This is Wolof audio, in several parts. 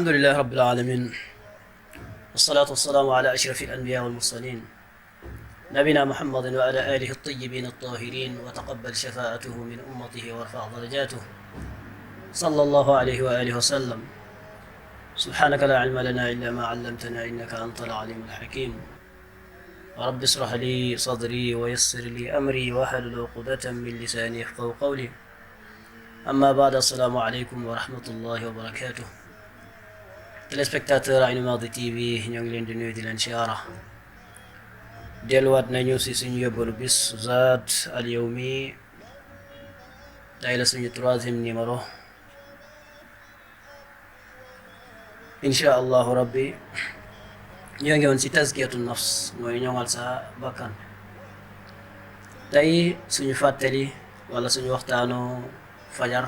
الحمد لله رب العالمين، والصلاة والسلام على أشرف الأنبياء والمرسلين نبينا محمد وعلى آله الطيبين الطاهرين، وتقبل شفاعته من أمته وارفع درجاته صلى الله عليه وآله وسلم. سبحانك لا علم لنا إلا ما علمتنا إنك أنت العليم الحكيم. رب اشرح لي صدري ويسر لي أمري واحلل عقدة من لساني يفقهوا قولي. أما بعد، السلام عليكم ورحمة الله وبركاته. téléspectateur Aynou Mady TV ñoo ngi leen di nuyu di leen siyaara. delluwaat nañu si suñu yóbbalu bis Zaad al Yawmi. tey la suñu 3e numéro insha allahu rabbi. ñoo ngi woon si tazkiyatu nafs, mooy ñoŋal sa bakkan. tey suñu fàttali wala suñu waxtaanu fajar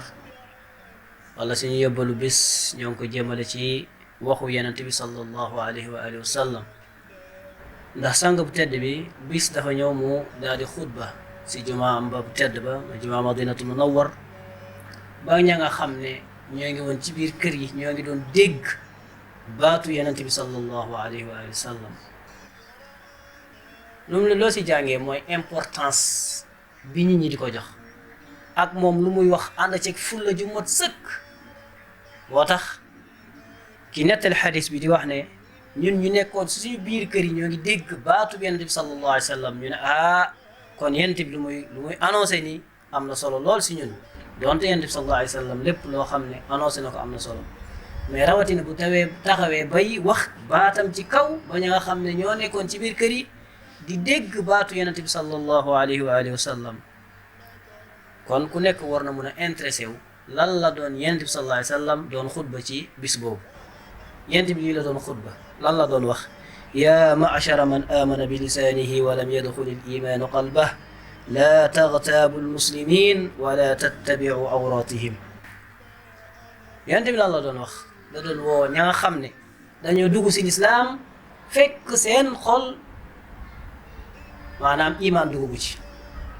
wala suñu yóbbalu bis ñoo ngi ko jëmale ci waxu Yonent bi sallallahu alayhi wa alihi wa sallam. ndax sang bu tedd bi bis dafa ñëw mu daal di xutba si jumaa am ba bu tedd ba, jumaa Madinatul Munawwar. ba ña nga xam ne ñoo ngi woon ci biir kër yi ñoo ngi doon dégg baatu Yonent bi sallallahu alayhi wa alihi wa sallam. loolu la loo si jàngee mooy importance bi nit ñi di ko jox, ak moom lu muy wax ànd ceeg fulla ju mot sëkk. moo tax ki nettali xadis bi di wax ne ñun ñu nekkoon suñu biir kër yi ñoo ngi dégg baatu bi Yonent bi sallallahu alayhi wa sallam. ñu ne kon Yonent bi lu muy annoncé nii am na solo lool si ñun. donte Yonent bi sallallahu alayhi wa sallam lépp loo xam ne annoncé na ko am na solo, mais rawatina bu taxawee bay wax baatam ci kaw ba ña nga xam ne ñoo nekkoon ci biir kër yi di dégg baatu Yonent bi sallallahu alayhi wa alihi wa sallam. kon ku nekk war na mun a intéressé wu lan la doon Yonent bi sallallahu alayhi wa sallam doon xutba ci bis boobu. Yonent bi lii la doon xutba, lan la doon wax: yaa ma'shara man amana bi lisaanihi wa lam yadxuli al-imaanu qalbahu laa taghtabu al-muslimiin wa laa tattabi'u awraatihim. Yonent bi lan la doon wax? da doon woo ña nga xam ne dañoo dugg si lislaam fekk seen xol maanaam imaan duggu ci.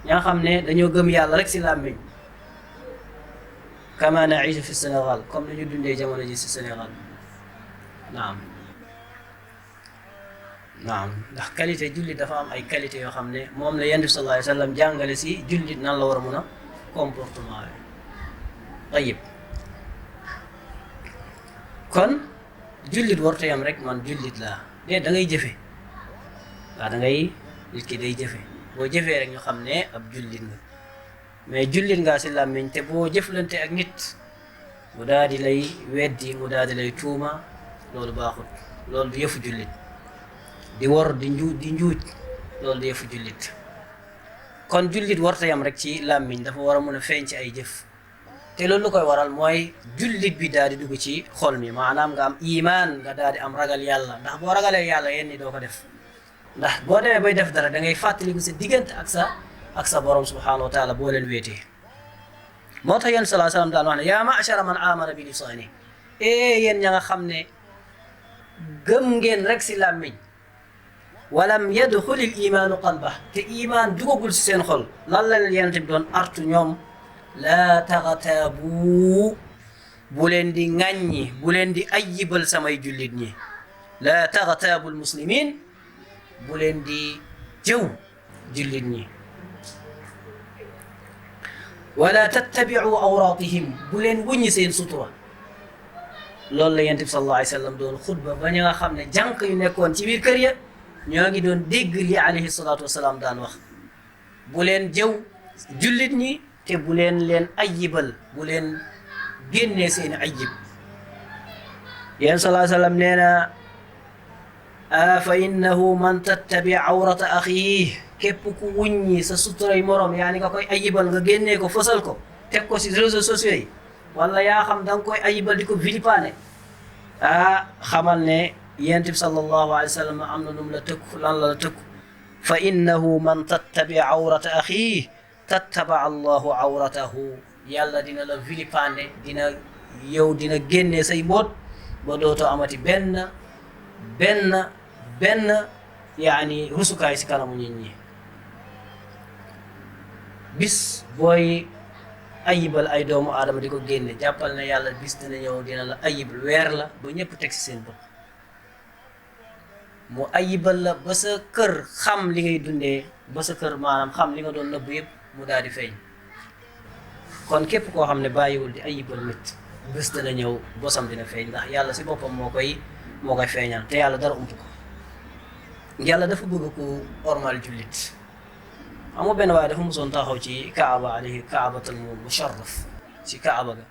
ña nga xam ne dañoo gëm yàlla rek si làmmiñ, kama naishu fi Sénégal, comme ni ñu dundee jamono ji si Sénégal. naam ndax qualité jullit dafa am ay qualité yoo xam ne moom la Yonent bi sallallahu alayhi wa sallam jàngale si jullit nan la war a mun a comportement yi tayib. kon jullit warut yam rek man jullit laa de, da ngay jëfe. waaw nit ki day jëfe. boo jëfee rek ñu xam ne ab jullit nga, mais jullit ngaa si làmmiñ te boo jëflante ak nit mu daal di lay weddi, mu daal di lay tuuma, loolu baaxut. loolu du yëfu jullit. di wor di njuuj loolu du yëfu jullit. kon jullit warta yam rek ci làmmiñ, dafa war a mun a feeñ ci ay jëf. te loolu lu koy waral mooy jullit bi daal di dugg ci xol mi, maanaam nga am imaan, nga daal di am ragal yàlla. ndax boo ragalee yàlla yenn ni doo ko def. ndax boo demee bay def dara da ngay fàttaliku sa diggante ak sa borom subhanahu wa taala boo leen wéetee. moo tax yéen sallallahu alayhi wa sallam daan wax ne yaa ma'shara man amana bi lisaani, yéen ña nga xam ne gëm ngeen rek si làmmiñ, walam yadxuli l imaanu qalba, te imaan dugagul si seen xol. lan la leen Yonent bi doon artu ñoom: laa taxtaabu, bu leen di ŋàññi, bu leen di ayyibal samay jullit ñi. laa taxtaabu l muslimin, bu leen di jëw jullit ñi. wala tattabi'u awraatihim, bu leen wuññi seen sutura. loolu la Yonent bi sallallahu alayhi wa sallam doon xutba ba ña nga xam ne jànq yu nekkoon ci biir kër ya ñoo ngi doon dégg li alayhi salaatu wasalaam daan wax: bu leen jëw jullit ñi te bu leen ayibal, bu leen génnee seeni ayib. yéen sallallahu alayhi wa sallam nee na: fa innahu man tattabi awrata axiih, képp ku wuññi sa suturay morom, yaa ni nga koy ayibal, nga génnee ko, fësal ko, teg ko si réseaux sociaux yi, wala yaa xam da nga koy ayibal di ko vilipane, xamal ne Yonent bi sallallahu alayhi wa sallam am na lum la tëkku. lan la tëkku: fa innahu man tattabi awrata axiih tattaba allahu awratahu. yàlla dina la vilipane, dina génnee say mboot ba dootoo amati benn yaani rusukaay si kanamu nit ñi. bis booy ayibal ay doomu aadama di ko génne jàppal ne yàlla bis dina ñëw dina la ayibal weer la ba ñëpp teg ci seen bët mu ayibal la ba sa kër xam li ngay dundee ba sa kër maanaam xam li nga doon nëbb yëpp mu daal di feeñ kon képp koo xam ne bàyyiwul di ayibal nit bés dina ñëw bosam dina feeñ ndax yàlla si boppam moo koy feeñal te yàlla dara ump ko yàlla dafa bëgg ku ormal jullit xam nga benn waaye dafa mosoon taxaw ci kaaba alayhi kaabatul musharraf ci kaaba ga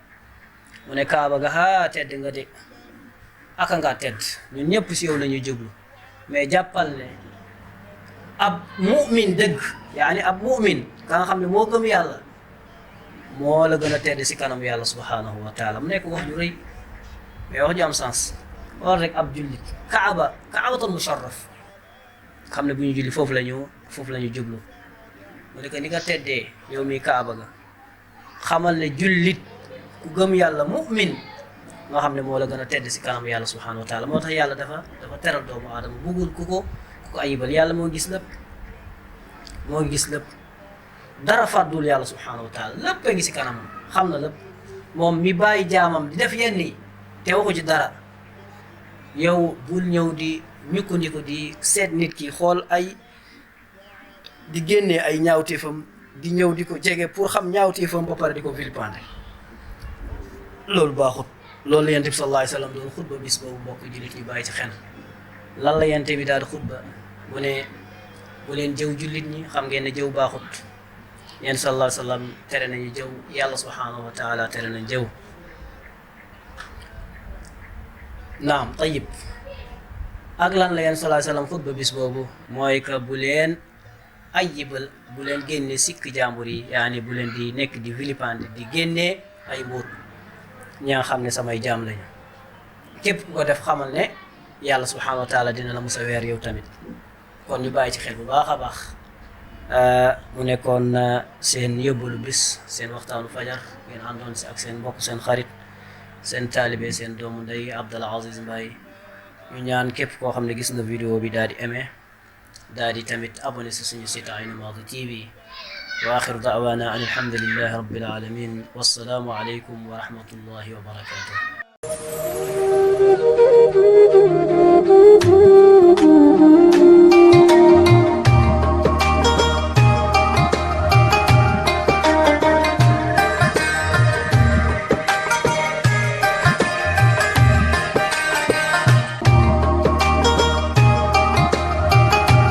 mu ne kaaba ga haa tedd nga de aka ngaa tedd ñun ñëpp si yow la ñuy jublu mais jàppal ne ab mu'min dëgg yaani ab mu'min ka nga xam ne moo gëm yàlla moo la gën a tedd si kanam yàlla subhanahu wa taala mu nekk wax ju rëy mais wax ju am sens war rek ab jullit kaabatul musharraf xam ne bu ñu julli foofu la ñu jublu mu ne que ni nga teddee yow mi kaaba ga xamal ne jullit ku gëm yàlla mu'min nga xam ne moo la gën a tedd si kanam yàlla subhanahu wa taala moo tax yàlla dafa teral doomu aadama bëggul ku ko ayibal yàlla moo gis lépp dara fàddul yàlla subhanahu wa taala lépp a ngi si kanam xam na lépp moom mi bàyyi jaamam di def yenn yi te waxu ci dara yow bul ñëw di ñukkandiku di seet nit ki xool di génnee ay ñaawteefam di ñëw di ko jege pour xam ñaawteefam ba pare di ko vilipender loolu baaxut loolu la yonent bi sallallahu alayhi wa sallam doon xutba bis boobu mbokk jullit ñi bàyyi ci xel lan la yonent bi daal di xutba bu ne bu leen jëw jullit ñi xam ngeen ne jëw baaxut yonent sallallahu alayhi wa sallam tere nañu jëw yàlla subhanahu wa taala tere nañ jëw naam tayib ak lan la yonent sallallahu alayhi wa sallam xutba bis boobu mooy que bu leen génne sikk jàmbur yi yaani bu leen di nekk di vilipender di génnee ay mbóot ñi nga xam ne samay jaam lañu képp ku ko def xamal ne yàlla subhanahu wa taala dina la musa weer yow tamit kon ñu bàyyi ci xel bu baax a baax mu nekkoon seen yóbbalu bis seen waxtaanu fajar ngeen àndoon si ak seen mbokk seen xarit seen taalibe seen doomu ndey Abdul Aziz Mbaye ñu ñaan képp koo xam ne gis na vidéo bi daal di aimé daal di tamit abonné si suñu site Aïnou Mady TV wa axiru da'wana an alhamdulillahi rabbil alamin wassalaamu alaykum wa rahmatullahi wa barakatuh